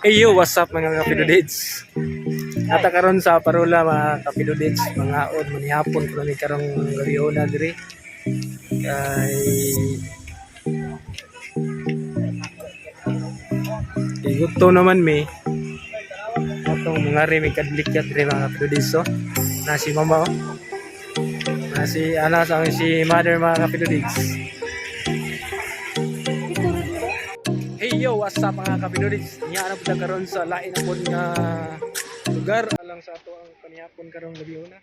Hey yo, what's up, mga kapidudits? Ata karon sa Parola, mga kapidudits, mga od manihapon ko ni karong gabiona diri. Kay gusto naman mi. Atong mga ri mi kadlikyat diri, mga kapidudits, so. Na si mama oh. Na si ana sa si mother, mga kapidudits. Hey yo, what's up, mga kapidudits? Niya na pud karon sa lain na pod nga lugar alang sa ato ang panihapon karong gabiuna.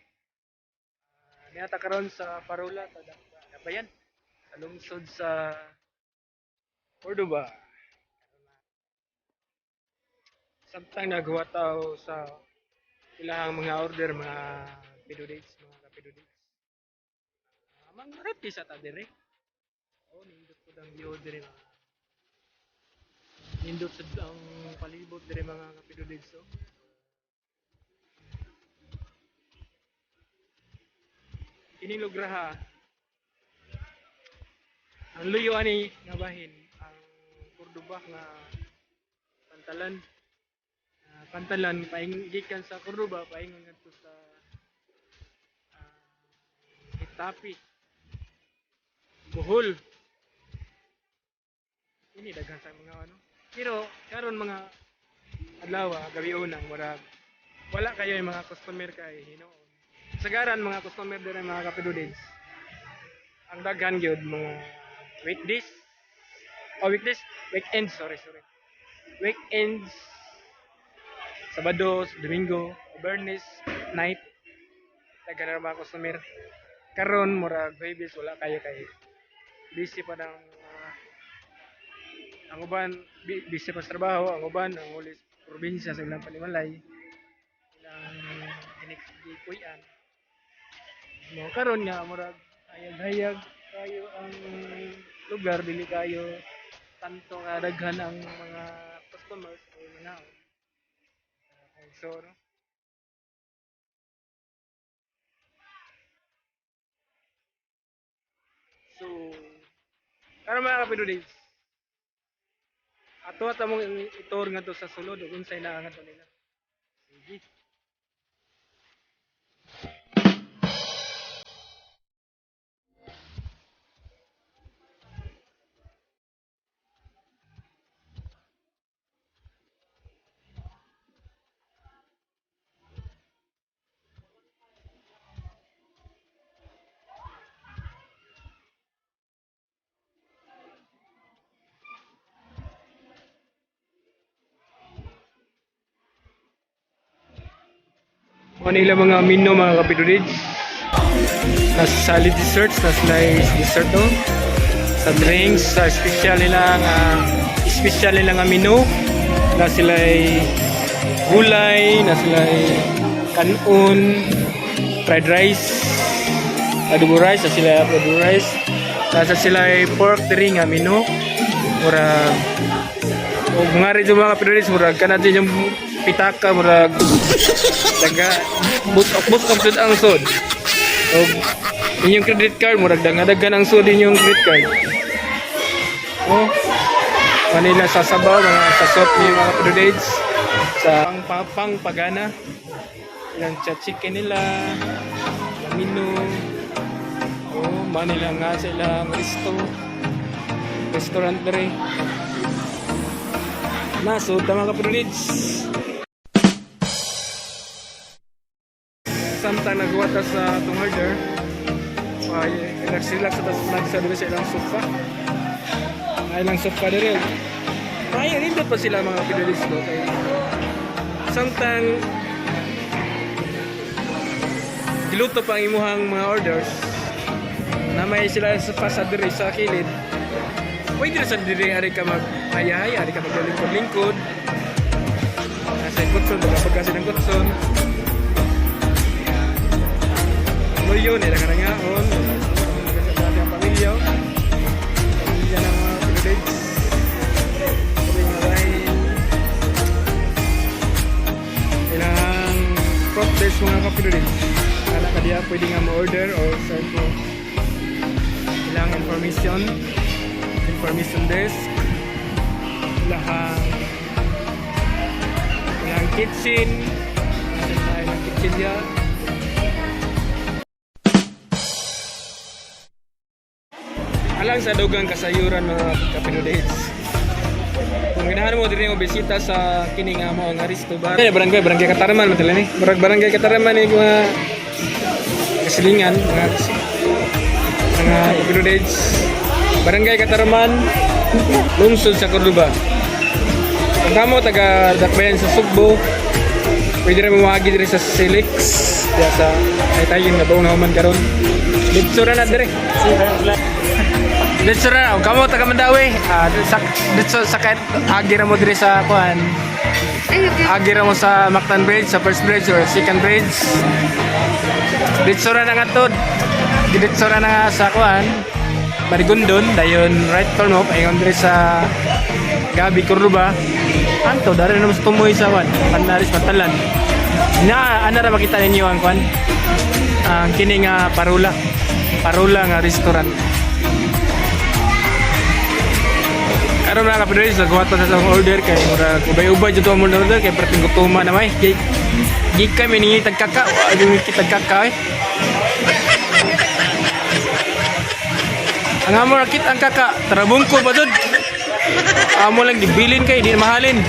Niya ta karon sa Parola sa Dabayan, sa lungsod sa Cordoba. Samtang nagawa tao sa ilahang mga order, mga pidudits, mga kapidudits. Mang roti sa ta dire. Oh, nindot po ang view dire, mga nindot sa ang palibot dire, mga kapidudits, oh. Kining lugar ha, ang luyo ani nga bahin ang Cordoba nga pantalan. Pantalan paingon gikan sa Cordoba paingon ngadto sa Itapi, Bohol. Ini daghan sa mga ano. Pero karon mga adlaw, gabi unang murag wala kayo yung mga customer kay hinuon. Sagaran mga customer dire, mga kapidudits. Ang daghan gyud mga weekdays. Oh, weekdays, weekends, sorry, sorry. Weekends, Sabado, Domingo, Bernes night, daghan na mga customer. Karon murag Huwebes wala kayo kay busy pa ng ang uban busy pa sa trabaho, ang uban ang uli sa probinsya sa ilang panimalay, ilang ginikikuyan. Mo karon nga murag hayag-hayag kayo ang lugar, dili kayo tanto nga daghan ang mga customers o mga. So no. So karon, mga kapidudits, ato at among itour ngadto sa sulod ug unsay naa ngadto nila. Sige. Mo nila mga menu, mga kapidudits. Nasa salad desserts, na slice dessert to. Sa drinks, sa special nila nga menu na sila'y gulay, na sila'y kanon, fried rice, adobo rice, na sila adobo rice. Nasa sila'y pork diri nga menu. Murag og mga rin mga kapidudits, murag kanang yung pitaka, murag daga busok busok jud ang sud. Og inyong credit card murag daghan ang sud inyong credit card. Oh. Manila sa sabaw, mga sa soup ni mga kapidudits sa pang pang, pang pagana. Ilang cha chicken nila, lamino. Oh, Manila nga sa ilang restaurant dere. Nasod ta, mga kapidudits. Samtang nagawa ta sa atong order, ay relax relax ta sa diri sa ilang sofa. Ay ilang sofa diri. Ay nindot pa sila, mga kapidudits, do kay samtang giluto pa ang imuhang mga orders na may sila sofa sa diri sa kilid. Pwede na sa diri ari ka mag hayahaya, ari ka maglingkod-lingkod. Nasa kutson, pagkasi ng kutson. Luyo nila karangaon. Sa ang pamilya. Pamilya ng mga Pilipids. Sabi mga bahin. Ilang front desk, mga kapilids. Ana ka diya pwede nga ma-order or send mo ilang information desk, ilahang Kitchen. Nasa ilang kitchen diya. Alang sa dugang kasayuran, mga kapinodades. Kung ganahan mo diri mo bisita sa kini nga mao nga resto bar. Eh, barangay Catarman man ni. Murag barangay Catarman ni mga kasilingan, mga kapinodades. Barangay Catarman, lungsod sa Cordoba. Kung kamo taga Dakbayan sa Sugbo, pwede rin mamahagi diri sa Silix. Diya sa ay tayo nga baong nahuman karon. Dito ra na diri. Dito ra, kung kamo taga Mandawi, sa dito sa kahit agi ra mo diri sa kuan. Agi ra mo sa Mactan Bridge, sa first bridge or second bridge. Dito ra na nga to. Dito ra na nga sa kuan. Marigondon, dayon right turn off ayon diri sa Gabi Cordoba. Anto, dari na mas tumoy sa kuan, Panaris Pantalan. Na ana ra makita ninyo ang kuan. Ang kini nga Parula. Parula nga restaurant. Karon, mga kapinoy, nagkuha ta sa akong order kay murag ubay-ubay jud to among order kay perting gutuma na may. Gi kami ningi tagkaka, wa gyud kita tagkaka eh. Ang amo rakit ang kaka, tarabungko pa jud. Amo lang gibilin kay di na mahalin.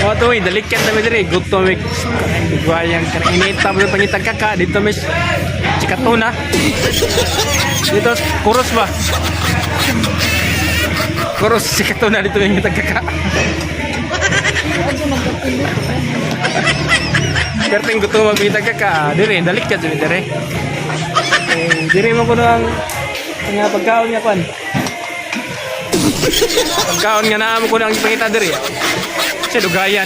O to, eh, dalikan na mi diri, gutom mi. Kanang bigwayang kanang inita pa pangitag kaka dito mis chikatuna. Dito kuros ba? Kuros chikatuna dito yung kaka. Perting gutom magpangitag kaka, dire dalik ka diri dire. Eh, dire mo kuno ang nga pagkaon nga kwan. Pagkaon nga naa mo kuno ang ipangita diri. Sa dugayan.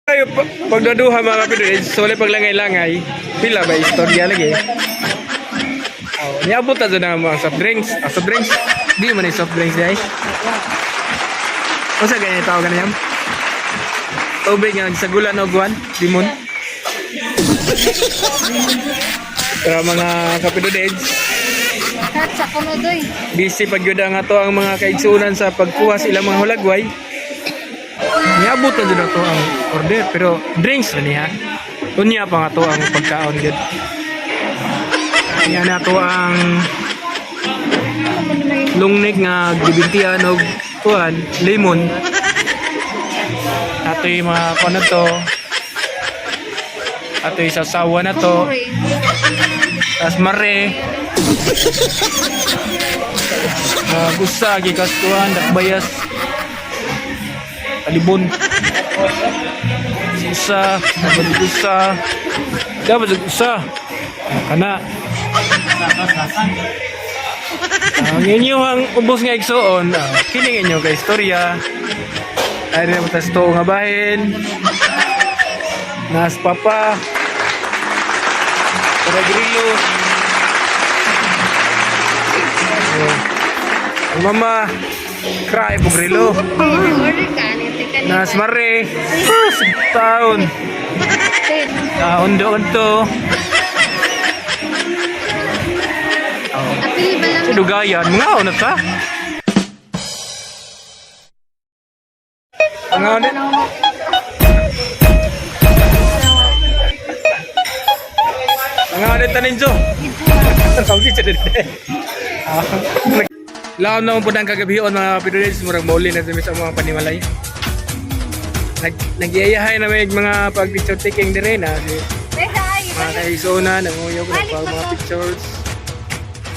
Ayo pagdaduha, mga kapinoy, sole paglangay-langay, pila ba istorya lagi. Oh, niabot na dyan ang mga soft drinks. Ang soft drinks, di man yung soft drinks di ay. Unsa ganyan tawag ganyan? Tubig nga nagsagulan og guwan, limon. Pero mga kapinoy, Sa kuno doy. busy pag yun ang ato ang mga kaigsunan sa pagkuha sa ilang mga hulagway. Niabot na dyan ato ang order pero drinks na niya. Unya pa nga to ang pagkaon gyud. Niya na to ang lungnik nga gibintian og kuan lemon. Ato yung mga kuan na to. Ato yung sasawa na to. Tas mare. Gusa gikas kuan dakbayas. Talibon. Usa, dapat usa. Dapat usa. Kana. Ang inyo ang ubos nga igsuon, kining inyo kay istorya. Ay rin tas to nga bahin. Nas papa. Para grillo. Oh. Ang mama, cry po grillo. Order ka ni tika ni. Nas mare. Oh, sa taon. Taon doon to. Oh. Apili ba lang? Sa dugayan, mga una ta. Mga una. Mga una tanin jo. Tawag siya din. Laon na po ang kagabion, mga Pinoy, murag mauli na sa mga panimalay. Nagyayahay na may mga pag-picture taking dire na si mga kaisona nanguyog na pag mga pictures.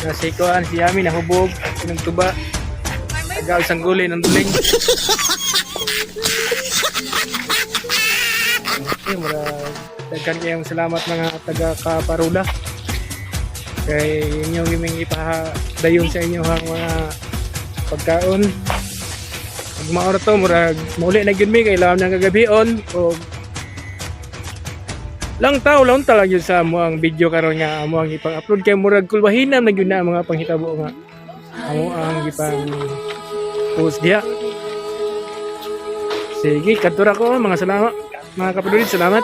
Na si Kuan, si Yami nahubog, sinong tuba. Tagal sangguli ng duling. Okay, murag daghan kayong salamat mga taga Kaparula. Kay inyong giming ipahadayon sa inyo ang mga pagkaon. Ug mao ra to, murag mauli na gyud mi kay laom ng kagabion og lang tao lang talaga yun sa amo ang video karon nga amo ang ipang-upload kay murag kulwahinam na gyud na ang mga panghitabo nga amo ang ipang post diha. Sige, kadto ra ko, mga salamat mga kapatid, salamat.